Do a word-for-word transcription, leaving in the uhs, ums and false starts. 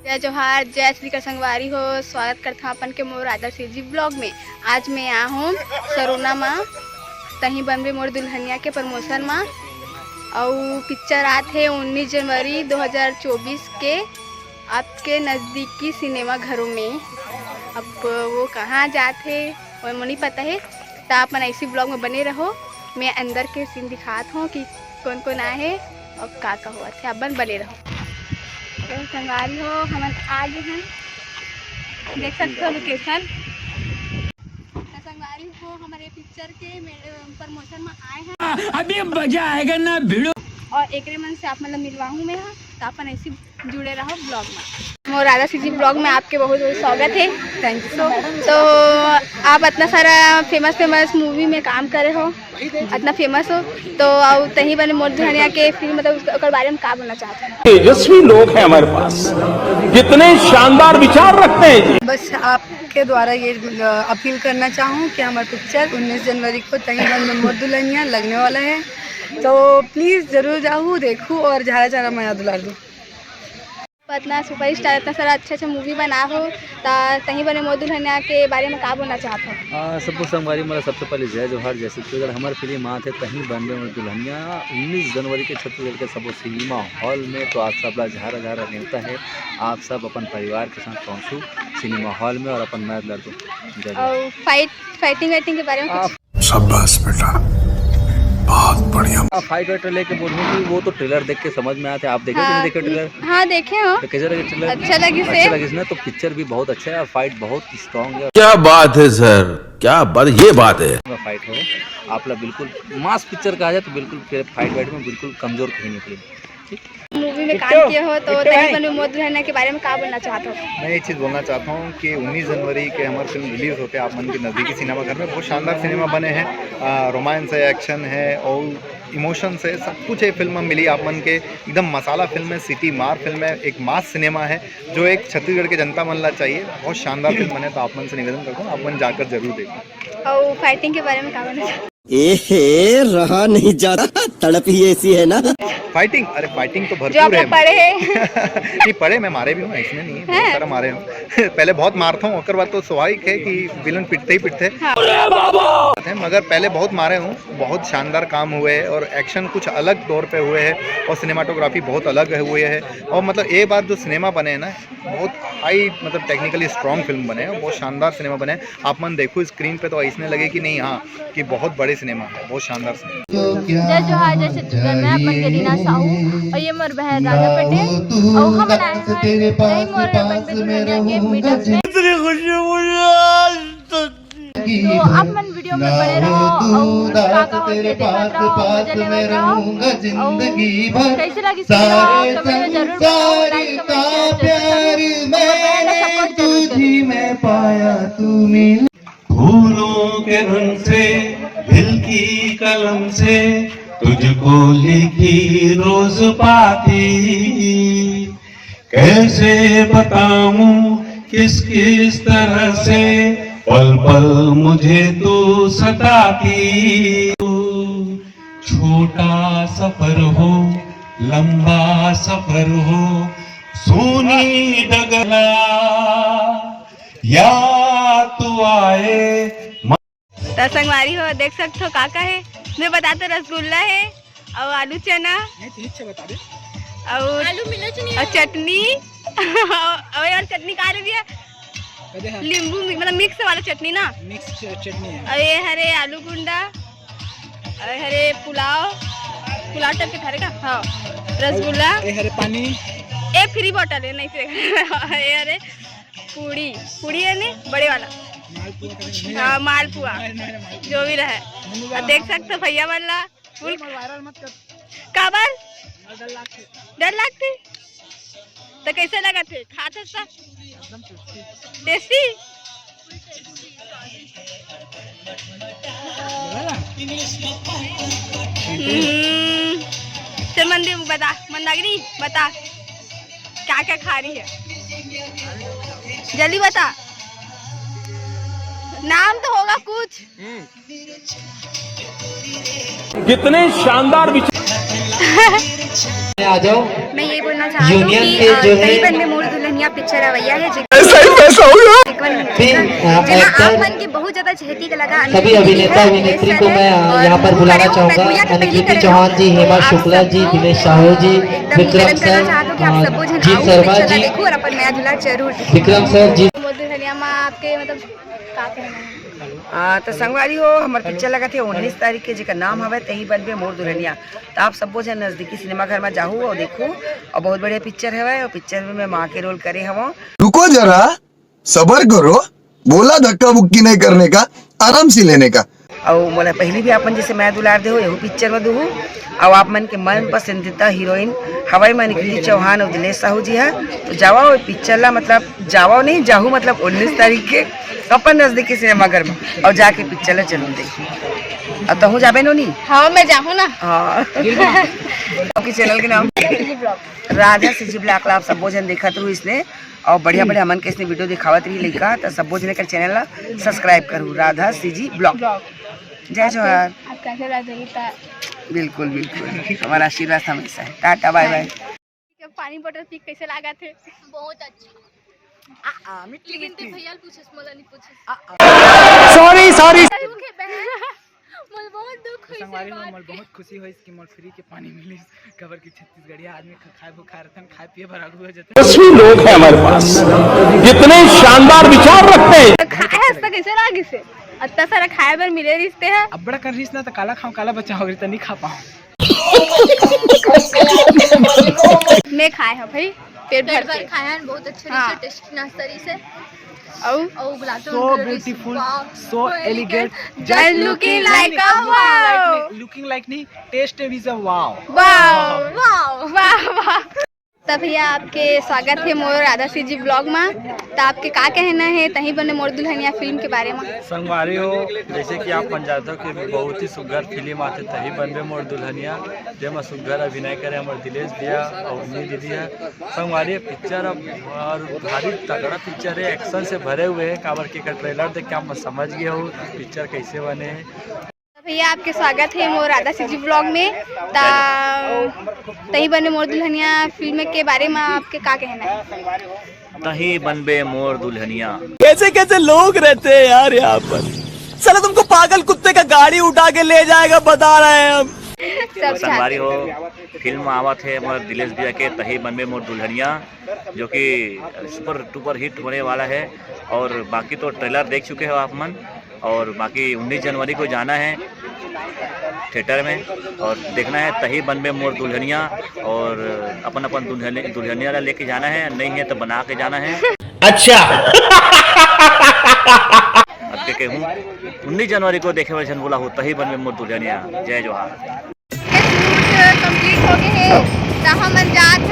जय जोहार, जय श्री कृष्ण संगवारी हो। स्वागत करथंव अपन के मोर राधा सिरजी ब्लॉग में। आज मैं आ हूँ सरोना मा, तहीं बनबे मोर दुल्हनिया के प्रमोशन मा। अउ पिक्चर आत हे उन्नीस जनवरी दो हज़ार चौबीस के आपके नज़दीकी सिनेमा घरों में। अब वो कहाँ जात हे, वो मोला नहीं पता है। त आप मन ऐसी ब्लॉग में बने रहो। मैं अंदर के सीन दिखात हूँ कि कौन कौन आए हैं और का का हुआ थे। अपन बने रहो। तो संगवारी हो, हमन आ गए हैं, देख सकते हो लोकेशन। तो संगवारी हो, हमारे पिक्चर के प्रमोशन में आए हैं। अभी मजा आएगा ना भिड़ो। और एकरे मन से आप मतलब मिलवाहूँ मैं यहाँ, तो अपन ऐसी जुड़े रहो ब्लॉग में। मोर राधा सिरजी ब्लॉग में आपके बहुत बहुत स्वागत है। Thank you so much. तो आप इतना सारा फेमस फेमस मूवी में काम करे हो, इतना फेमस हो, तो अउ तहीं बनबे मोर दुल्हनिया के फिल्म, मतलब ओकर बारे में का बोलना चाहते हो? तेजस्वी लोग हैं हमारे पास, कितने शानदार विचार रखते हैं जी। बस आपके द्वारा ये अपील करना चाहूँ कि हमारा पिक्चर उन्नीस जनवरी को तहीं बनबे मोर दुल्हनिया लगने वाला है, तो प्लीज जरूर जाहू, देखू और झारा झारा मया दुलार दू। इतना सुपरस्टार, इतना सारा अच्छा अच्छा मूवी बना हो, त तहीं बनबे मोर दुल्हनिया के बारे में का बोलना चाहत हो? आ, सबको संगवारी, मतलब सबसे पहले जय जोहार, जय छत्तीसगढ़। हमार फिल्म आत हे तहीं बनबे मोर दुल्हनिया उन्नीस जनवरी के छत्तीसगढ़ के सबो सिनेमा हॉल में, तो आप सब ला झारा झारा नेवता है। आप सब अपन परिवार के साथ पहुँचू सिनेमा हॉल में और अपन मया दुलार दू। जय जोहार। और फाइट, फाइटिंग वाइटिंग के बारे में कुछ? शाबाश बेटा, बहुत बढ़िया। आप फाइट वाइट लेके बोलूँ कि वो तो ट्रेलर देख के समझ में आते। आप देखे कि नहीं हाँ, देखे ट्रेलर? हाँ, देखे हो। तो कैसे लगे ट्रेलर? अच्छा लगिस हे। अच्छा लगिस ना, तो पिक्चर भी बहुत अच्छा है, फाइट बहुत स्ट्रॉन्ग है। क्या बात है सर, क्या बात, ये बात है। फाइट हो, आप ला बिल्कुल मास पिक्चर कहा जाए तो बिल्कुल फिर फाइट वाइट में बिल्कुल कमजोर कहीं नहीं फिल्म। मूवी में काम किए हो, तो तहीं बनबे मोर दुल्हनिया के बारे में का बोलना चाहत हो? मैं एक चीज़ बोलना चाहता हूँ कि उन्नीस जनवरी के हमारी फिल्म रिलीज होते, आप मन के नज़दीकी सिनेमा घर में बहुत शानदार सिनेमा बने हैं। आ, रोमांस है, एक्शन है और इमोशंस है, सब कुछ है फिल्म में मिली आप मन के। एकदम मसाला फिल्म है, सिटी मार फिल्म है, एक मास सिनेमा है, जो एक छत्तीसगढ़ के जनता मन ला चाहिए। बहुत शानदार फिल्म बने, तो आप मन से निवेदन करता हूँ, आप मन जाकर जरूर देखें। और फाइटिंग के बारे में का बोलना चाहत हो? एहे, रहा नहीं जाता, तड़प ही ऐसी है ना। फाइटिंग, अरे फाइटिंग तो जो भरपूर आप है। लोग पढ़े हैं। नहीं पढ़े, मैं मारे भी हूँ, इसमें नहीं है, बहुत हैं? सारा मारे हूँ। पहले बहुत मारता हूँ, ओकर बाद तो स्वाभाविक है कि विलन पिटते ही पिटते हैं। हाँ। मगर पहले बहुत मारे हूँ, बहुत शानदार काम हुए हैं और एक्शन कुछ अलग तौर पे हुए हैं और सिनेमाटोग्राफी बहुत अलग है, हुए है। और मतलब ये बार जो सिनेमा बने हैं ना, बहुत हाई, मतलब टेक्निकली स्ट्रॉन्ग फिल्म बने हैं, बहुत शानदार सिनेमा बने हैं। आप मन देखो स्क्रीन पे तो ऐसने लगे कि नहीं, हाँ, कि बहुत बड़े सिनेमा है, बहुत शानदार सिनेमा। जय जोहार, जय छत्तीसगढ़, मैं अपन के रीना साहू और ये मोर बहन राधा पटेल और हम आए हैं नहीं मोर बनबे दुल्हनिया के मीटअप में। इतनी खुशी मुझे आज तक। तो आप मन वीडियो में बने रहो और का का होथे देखत रहो, मजा लेवत रहो। और कैसे लगी वीडियो, कमेंट में जरूर बताओ, लाइक, कमेंट, शेयर जरूर करो। और बहन का सपोर्ट जरूर करो। फूलों के रंग से, दिल की कलम से तुझको लिखी रोज पाती। कैसे बताऊं किस किस तरह से पल पल मुझे तू सताती। छोटा सफर हो, लंबा सफर हो, सूनी डगला, या तू आए। त संगवारी हो, देख सकत हो का का हे। मैं बता तो रसगुल्ला हे अउ आलू चना नहीं, ठीक से बता दे। अउ आलू मिलो चटनी अउ हे। चटनी अउ यार चटनी का रे भैया? अरे हाँ। नींबू मि-, मतलब मिक्स वाला चटनी ना। मिक्स च-, चटनी है। अउ ये हरे आलू गुंडा, अउ ये हरे पुलाव, पुलाव टाइप के थारे का? हाँ। रसगुल्ला। ये हरे पानी। ए फ्री बॉटल है, नहीं से। ये हरे पूड़ी, पूड़ी है ने बड़े वाला। मालपुआ का नहीं है। हाँ, मालपुआ। नहीं, नहीं, मालपुआ। जो भी रहे। मम्मी अब देख सकते हो भैया मन ला। फुल ये वायरल मत कर। काबर? डर लगथे। डर लगथे? तो कैसे लगत हे? खात हस त? एकदम टेस्टी। टेस्टी? हम्म। चल मंदिर बता, मंदाकिनी बता, क्या क्या खा रही है? जल्दी बता, नाम तो होगा कुछ। कितने शानदार विचार। आ जाओ। मैं ये बोलना चाहती हूँ यूनियन कि, के अ, जो है करीबन मैं मोर दुल्हन यहाँ पिक्चर अवैया है, जी। ऐसा ही पैसा होगा। जी, अ, जेमा आप मन के बहुत ज्यादा चहेती कलाकार सभी अभिनेता अभिनेत्री को मैं, अ, यहाँ पर बुलाना चाहूंगा। अनिकृति चौहान जी, हेमा शुक्ला जी, दिनेश साहू जी, विक्रम सर, अ, जी शर्मा जी, विक्रम सर जी। मोर दुल्हनिया मा आपके मतलब का कहना है? हाँ, तो संगवारी हो, हमर पिक्चर लगत हे उन्नीस तारीख के, जेकर नाम हवय तही बनबे मोर दुल्हनिया। तो आप सबो झन नजदीकी सिनेमा घर में जाहू और देखू, और बहुत बढ़िया पिक्चर हवय। और पिक्चर में मैं माँ के रोल करे हवं। रुको जरा, सबर करो, बोला धक्का बुक्की नहीं करने का, आराम से लेने का। और मोला पहली भी आपन जैसे मैं दुलार दे हो, यहू पिक्चर में दुहू। और आप मन के मन पसंदीदा हीरोइन हवय अनिकृति चौहान और दिनेश साहू जी है। तो जावा वो पिक्चर ला, मतलब जावा नहीं, जाहू, मतलब उन्नीस तारीख के अपन नजदीकी सिनेमा घर में, और जाके पिक्चर ला जरूर देखी। और तहूँ जाबे नोनी? हाँ, मैं जाहूँ ना। हाँ। आपके चैनल के नाम? राधा सीजी ब्लॉग ला आप सबो झन देखत रहू इसने, और बढ़िया बढ़िया हमन के इसने वीडियो दिखावत रही लइका, तो सबो झन के चैनल ला सब्सक्राइब करू, राधा सीजी ब्लॉग। जय जोहार। आप कैसे रहते हो? बिल्कुल, बिल्कुल, हमारा आशीर्वाद हमेशा है। टाटा, बाय बाय। पानी बोतल पी के कैसे लागत हे? बहुत अच्छा। आ, आ, मीठी, लेकिन मीठी। ते भैया ल पूछस, मोला नहीं पूछस। आ, आ। Sorry, sorry. अरे, मुझे बहन, मोला बहुत दुख हुई संगवारी हो, मोला बहुत खुशी होइस कि मोला फ्री के पानी मिलिस, काबर कि छत्तीसगढ़िया आदमी ख-, खाए भूखा रहथन, खाए पिए बर आगू हो जथे। यशस्वी लोग हैं हमारे पास, इतने शानदार विचार रखते हैं। खाए हस त कैसे लागिस हे? अत्ता सारा खाए बर मिले रिहिस ते ह। अब्बड़ कन रिहिस ना, त काला खाऊं, काला बचाओ, त नहीं खा पाऊं। मैं खाए हव भाई, पेट भर पेट भर के। खाए हन, बहुत अच्छा हाँ। रहिस हे, टेस्टी नाश्ता रहिस हे। अउ? अउ gulab jamun so beautiful, wow, so elegant, just looking like a wow। Looking like नहीं, taste is a wow। Wow। Wow। वाह, वाह। त भैया, आपके स्वागत हे मोर राधा सीजी ब्लॉग मा। त आपके का कहना हे तही बने मोर दुल्हनिया फिल्म के बारे मा? संगवारी हो, जैसे कि आप मन जानथव कि बहुत ही सुग्घर फिल्म आथे तही बनबे मोर दुल्हनिया, जेमा सुग्घर अभिनय करे हमर दिलेश भैया और उन्नी दीदी हे। संगवारी, पिक्चर अब और भारी तगड़ा पिक्चर हे, एक्शन से भरे हुए हे, काबर के एकर ट्रेलर देख के आप मन समझ गे हो पिक्चर कैसे बने हे। भैया, आपके स्वागत हे मोर राधा सीजी ब्लॉग में। त तही बने मोर दुल्हनिया फिल्म के बारे में आपके का कहना है? तही बनबे मोर दुल्हनिया। कैसे कैसे लोग रहते हैं यार यहाँ पर। साला तुमको पागल कुत्ते का गाड़ी उठा के ले जाएगा, बता रहे हैं हम। सब संगवारी हो, फिल्म आवत हे हमर दिलेश भैया के तही बनबे मोर दुल्हनिया, जो कि सुपर डुपर हिट होने वाला है। और बाकी तो ट्रेलर देख चुके हो आप मन, और बाकी उन्नीस जनवरी को जाना है थिएटर में और देखना है तही बनबे मोर दुल्हनिया, और अपन अपन दुल्हन-, दुल्हनिया ला लेके जाना है, नहीं है तो बना के जाना है। अच्छा। अब के कहूँ, उन्नीस जनवरी को देखे वाले झन बोला हो तही बनबे मोर दुल्हनिया। जय जोहार। शूट कंप्लीट हो गए हे, त हमन जात